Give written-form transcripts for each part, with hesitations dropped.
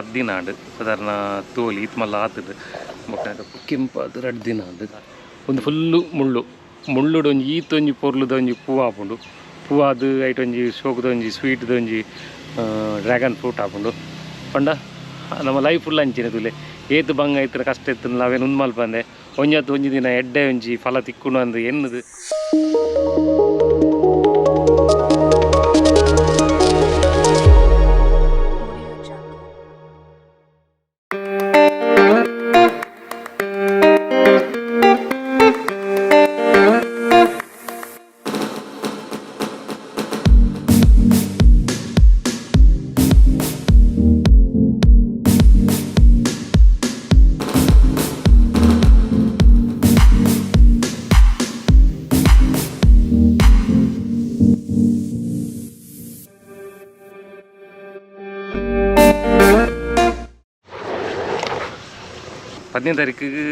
ಪದ್ದಿನ ಆಂಡ್ ಸಾಧಾರಣ ತೋಲಿ ಈತ್ ಮಲ್ಲ ಆತುಂಡು ಬೊಕ್ಕ ಕೆಂಪಾದ್ ರಡ್ಡ್ ದಿನ ಆಂಡ್ ಒಂದು ಫುಲ್ಲು ಮುಳ್ಳು ಮುಳ್ಳುಡು ಒಂಜಿ ಈತ್ ಒಂಜಿ ಪೊರ್ಲುದ ಒಂಜಿ ಪೂ ಆಪುಂಡು ಪೂ ಆದ್ ಐಟ್ ಒಂಜಿ ಶೋಕುದ ಒಂಜಿ ಸ್ವೀಟ್ದ ಒಂಜಿ ಡ್ರ್ಯಾಗನ್ ಫ್ರೂಟ್ ಆಪುಂಡು ಪಂಡ ನಮ್ಮ ಲೈಫ್ ಫುಲ್ ಅಂಚಿನ ತೂಲೆ ಏತ್ ಬಂಗ ಇತ್ತಿನ ಕಷ್ಟ ಇತ್ತಿನ ಅವೇನು ಉಂದು ಮಲ್ಪಂದೆ ಒಂಜತ್ತು ಒಂಜಿ ದಿನ ಎಡ್ಡೆ ಒಂಜಿ ಫಲ ತಿಕ್ಕುಂಡು ಅಂದ್ ಎನ್ನುದು. ಪದಿನ ತಾರೀಕಿಗೆ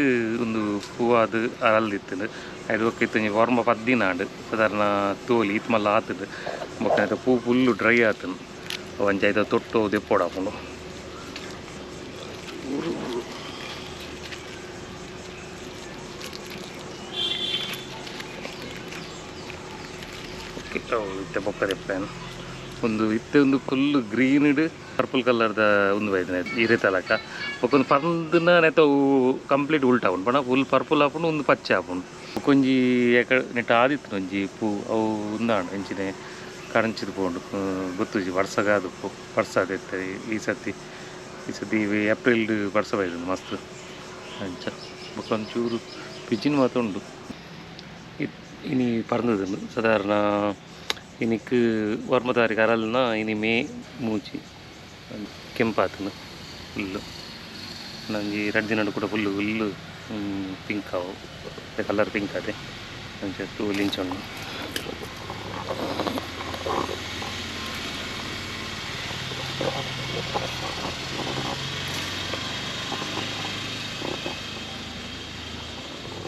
ಒಂದು ಪೂವಾದ ಅರಲ್ದಿತ್ತುಂಡು ಐದು ಬೊಕ್ಕ ಇತ್ತೊಂಜಿ ಒರ್ಂಬ ಪದ್ದಿನ ಆಂಡ್ ಸಾಧಾರಣ ತೋಲಿ ಈತ್ ಮಲ್ಲ ಆತುಂಡು ಬೊಕ್ಕ ಐತ ಪೂ ಫುಲ್ಲು ಡ್ರೈ ಆತುಂಡು ಒಂಜಿ ಐತ ತೊಟ್ಟು ದೆಪ್ಪೊಡಾಪುಂಡು. ಓಕೆ ಅವು ಇತ್ತೆ ಬೊಕ್ಕ ದೆಪ್ಪೇನು ಒಂದು ಇತ್ತೆ ಒಂದು ಫುಲ್ ಗ್ರೀನ್ಡ್ ಪರ್ಪಲ್ ಕಲರ್ದ ಒಂದು ಬೈದಿನ ಇರೆ ತಲಕ ಬೊಕ್ಕ ಒಂದು ಪಂದ್ನ ನೆತ್ತ ಕಂಪ್ಲೀಟ್ ಉಲ್ಟ ಆಪುಂಡು ಪಂಡ ಫುಲ್ ಪರ್ಪಲ್ ಆಪುಂಡು ಒಂದು ಪಚ್ಚೆ ಆಪುಂಡು ಬೊಕ್ಕೊಂಜಿ ನೆಟ್ಟ ಆದಿತ್ತು ಒಂಜಿ ಪೂ ಅವು ಉಂದಾಂಡ್ ಇಂಚಿನೆ ಕರಂಚಿದ್ ಪೋಂಡು ಗೊತ್ತುಜಿ ವರ್ಸಗಾದುಪ್ಪು ವರ್ಸ ಆದಿತ್ತೆ ಈ ಸತಿ ಈ ಸತಿ ಏಪ್ರಿಲ್ಡ್ ವರ್ಸ ಬೈದುಂಡು ಮಸ್ತ್ ಅಂಚ ಬೊಕ್ಕ ಒಂಚೂರು ಪಿಜಿನ್ ಮಾತ ಉಂಡು ಇನಿ ಪರ್ಂದುಂಡು ಸಾಧಾರಣ ಇನಿಕ್ ಒರ್ಂಬ ತಾರೀಕು ಅರಲ್ನ ಇನಿ ಮೇ ಮೂಜಿ ಕೆಂಪಾತುಂಡು ಫುಲ್ಲು ಒಂಜಿ ರಡ್ಡ್ ದಿನಡ್ ಕೂಡ ಫುಲ್ಲು ಫುಲ್ಲು ಪಿಂಕ್ ಆವು ಕಲರ್ ಪಿಂಕ್ ಆತೆ ಅಂಚ ತೂಲಿ ಇಂಚ ಉಂಡು.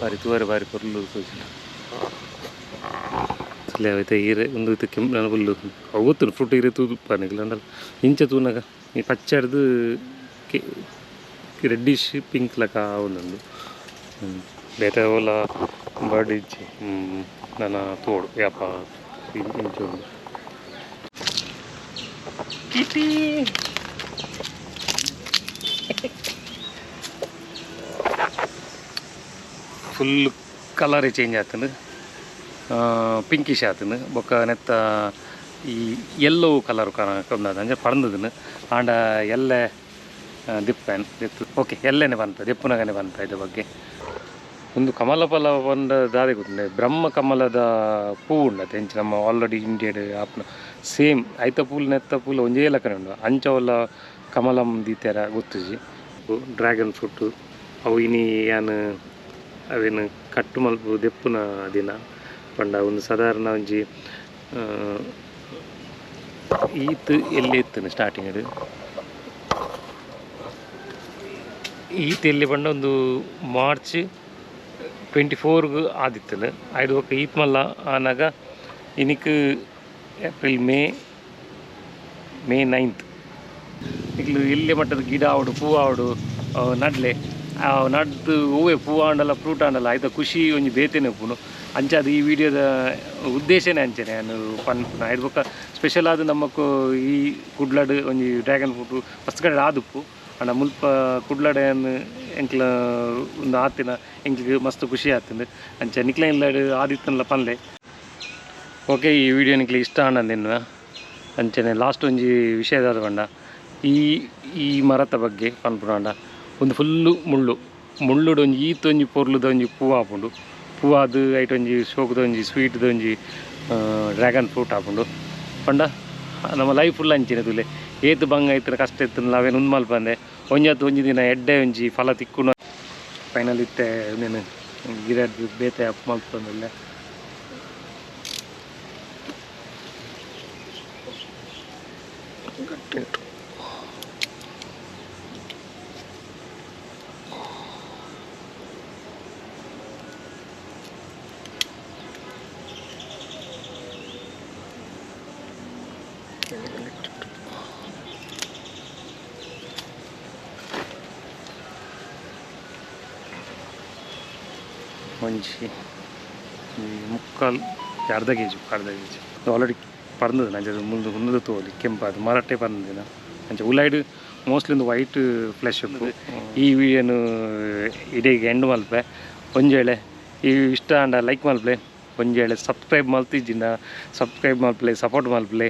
ಬಾರಿ ತೂವರೆ ಬಾರಿ ಪೊರ್ಲು ತೋಜುಂಡು. ಐತೆ ಈರೆ ಉಂದು ಇತ್ತೆ ಕೆಂಪು ನನ ಫುಲ್ಲು ಅವು ಗೊತ್ತುಂಡು ಫ್ರೂಟ್ ಈರೆ ತೂದು ನಿಕುಲು ಅಂಡಲ ಇಂಚ ತೂನಗ ಈ ಪಚ್ಚೆಡ್ದು ರೆಡ್ಡಿಶ್ ಪಿಂಕ್ ಲಕ ಆವೊಂದುಂಡು ಬೇತೆ ಓಲ ಬರ್ಡ್ ಇಜ್ಜಿ ನನ ತೋಡು ಯಾಪ ಇಂಚ ಉಂಡು. ಕಿಟಿ ಫುಲ್ ಕಲರ್ ಚೇಂಜ್ ಆತುಂಡು ಪಿಂಕಿಶ್ ಆತುಂಡು ಬೊಕ್ಕ ನೆತ್ತ ಈ ಯೆಲ್ಲೋ ಕಲರ್ ಅಂಚ ಪರ್ಂದುಂಡು ಆಂಡ ಎಲ್ಲೆ ದಿಪ್ಪೇನ್ ದಿತ್ತು ಓಕೆ ಎಲ್ಲೆನೆ ಪನ್ಪೆ ದೆಪ್ಪುನಗನೆ ಪನ್ಪೆ ಇದ ಬಗ್ಗೆ. ಒಂದು ಕಮಲ ಫಲ ಪಂಡ ದಾದೆ ಗೊತ್ತುಂಡೆ ಬ್ರಹ್ಮ ಕಮಲದ ಪೂ ಉಂಡತೆ ಇಂಚ ನಮ್ಮ ಆಲ್ರೆಡಿ ಇಂಡಿಯಾಡ್ ಆಪುನ ಸೇಮ್ ಐತ ಪೂಲು ನೆತ್ತ ಪೂಲು ಒಂಜೇ ಲಕನೆ ಉಂಡು ಅಂಚ ಕಮಲಂ ದೀತೆರ ಗೊತ್ತುಜಿ. ಡ್ರ್ಯಾಗನ್ ಫ್ರೂಟ್ ಅವು ಇನಿ ಯಾನ್ ಅವೇನು ಕಟ್ಟು ಮಲ್ಪು ದೆಪ್ಪುನ ದಿನ ಪಂಡ ಒಂದು ಸಾಧಾರಣ ಒಂಜಿ ಈತ್ ಎಲ್ಲೆ ಇತ್ತುಂಡು ಸ್ಟಾರ್ಟಿಂಗ್ ಈತ್ ಎಲ್ಲೆ ಪಂಡ ಒಂದು ಮಾರ್ಚ್ 24 ಆದಿತ್ತುಂಡು ಐದು ಬೊಕ್ಕ ಈತ್ ಮಲ್ಲ ಆನಗ ಇನಿಕ್ ಏಪ್ರಿಲ್ ಮೇ ಮೇ 9 ನಿಕ್ಲು ಎಲ್ಲೆ ಮಟ್ಟದ ಗಿಡ ಆವಡು ಪೂ ಆವಡು ನಡ್ಲೆ ನಡ್ದು ಹೂವೆ ಪೂ ಆಂಡಲ ಫ್ರೂಟ್ ಆಂಡಲ ಐತ ಖುಷಿ ಒಂಜಿ ಬೇತೆನೆ ಉಪ್ಪುಂಡು. ಅಂಚಾದ್ ಈ ವಿಡಿಯೋದ ಉದ್ದೇಶನೇ ಅಂಚನೆ ಯಾನ್ ಪನ್ಪುನ ಐದು ಬೊಕ್ಕ ಸ್ಪೆಷಲ್ ಆದ್ ನಮಕ್ ಈ ಕುಡ್ಲಡ್ ಒಂಜಿ ಡ್ರ್ಯಾಗನ್ ಫ್ರೂಟ್ ಫಸ್ಟ್ ಕಡೆ ಆದುಪ್ಪು ಆಂಡ ಮುಲ್ಪ ಕುಡ್ಲಡ್ ಯಾನ್ ಎಂಕ್ಲ ಉಂದು ಆತಿನ ಎಂಕ್ಲೆಗ್ ಮಸ್ತ್ ಖುಷಿ ಆತುಂಡು ಅಂಚ ನಿಕ್ಲೆ ಇಲ್ಲಡ್ ಆದಿತ್ತುಂಡಲ ಪನ್ಲೆ. ಓಕೆ ಈ ವಿಡಿಯೋ ನಿಕ್ಲೆ ಇಷ್ಟ ಆಂಡ ಎನ್ನುವ ಅಂಚನೆ ಲಾಸ್ಟ್ ಒಂಜಿ ವಿಷಯ ದಾದ ಪಂಡ ಈ ಈ ಮರತ ಬಗ್ಗೆ ಪನ್ಪುನ ಒಂದು ಫುಲ್ಲು ಮುಳ್ಳು ಮುಳ್ಳುಡು ಒಂಜಿ ಈತ್ ಒಂಜಿ ಪೊರ್ಲುದ ಒಂಜಿ ಪೂ ಆಪುಂಡು ಪೂ ಆದ್ ಐಟ್ ಒಂಜಿ ಶೋಕುದ ಒಂಜಿ ಸ್ವೀಟ್ದ ಒಂಜಿ ಡ್ರ್ಯಾಗನ್ ಫ್ರೂಟ್ ಆಪುಂಡು ಪಂಡ ನಮ್ಮ ಲೈಫ್ ಫುಲ್ ಅಂಚಿನ ತೂಲೆ ಏತ್ ಬಂಗ ಇತ್ತಿನ ಕಷ್ಟ ಇತ್ತಿನ ಅವೇನು ಉಂದು ಮಲ್ಪಂದೆ ಒಂಜತ್ತು ಒಂಜಿ ದಿನ ಎಡ್ಡೆ ಒಂಜಿ ಫಲ ತಿಕ್ಕುಂಡು. ಫೈನಲ್ ಇತ್ತೆ ಉಂದೆನ್ ಗಿಡಡ್ ಬೇತೆ ಅಪ್ ಮಲ್ಪೊಂದುಲ್ಲೆ. ಒಂಜಿ ಮುಕ್ಕಾಲ್ ಅರ್ಧ ಕೆ ಜಿ, ಅರ್ಧ ಕೆ ಜಿ ಆಲ್ರೆಡಿ ಪರ್ಂದದ. ಅಂಚ ಮುಂದೆ ಮುಂದೆ ತೋಲಿ ಕೆಂಪಾದ ಮರಟ್ಟೆ ಪರ್ಂದಿನ. ಅಂಚ ಉಲೈಡ್ ಮೋಸ್ಟ್ಲಿ ಒಂದು ವೈಟ್ ಫ್ಲೆಶ್ ಉಪ್ಪು. ಈ ವಿಡಿಯೋನು ಇಡೀ ಎಂಡ್ ಮಲ್ಪೆ. ಒಂಜಿ ವೇಳೆ ಈ ಇಷ್ಟ ಆಂಡ ಲೈಕ್ ಮಲ್ಪಲೆ, ಒಂಜಿ ವೇಳೆ ಸಬ್ಸ್ಕ್ರೈಬ್ ಮಲ್ತಿಜ್ಜಿಂಡ ಸಬ್ಸ್ಕ್ರೈಬ್ ಮಲ್ಪಲೆ, ಸಪೋರ್ಟ್ ಮಲ್ಪಲೆ.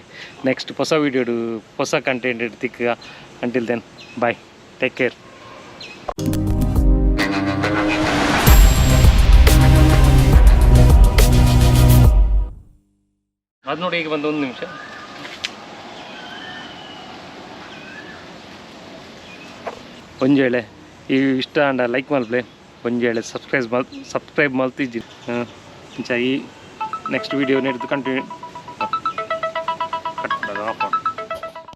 ನೆಕ್ಸ್ಟ್ ಹೊಸ ವೀಡಿಯೋಡು ಹೊಸ content ತಿಕ್ಕ. Until then, bye, take care. ಅದು ನೋಡಿ, ಈಗ ಬಂದು ಒಂದು ನಿಮಿಷ. ಒಂಜಿ ವೇಳೆ ಈ ಇಷ್ಟ ಆಂಡ ಲೈಕ್ ಮಲ್ಪಲೆ, ಒಂಜಿ ವೇಳೆ ಸಬ್ಸ್ಕ್ರೈಬ್ ಮಲ್ತಿಜ್ಜಿ. ಅಂಚ ಈ ನೆಕ್ಸ್ಟ್ ವೀಡಿಯೋ ನೆಡ್ದು ಕಂಟಿನ್ಯೂ.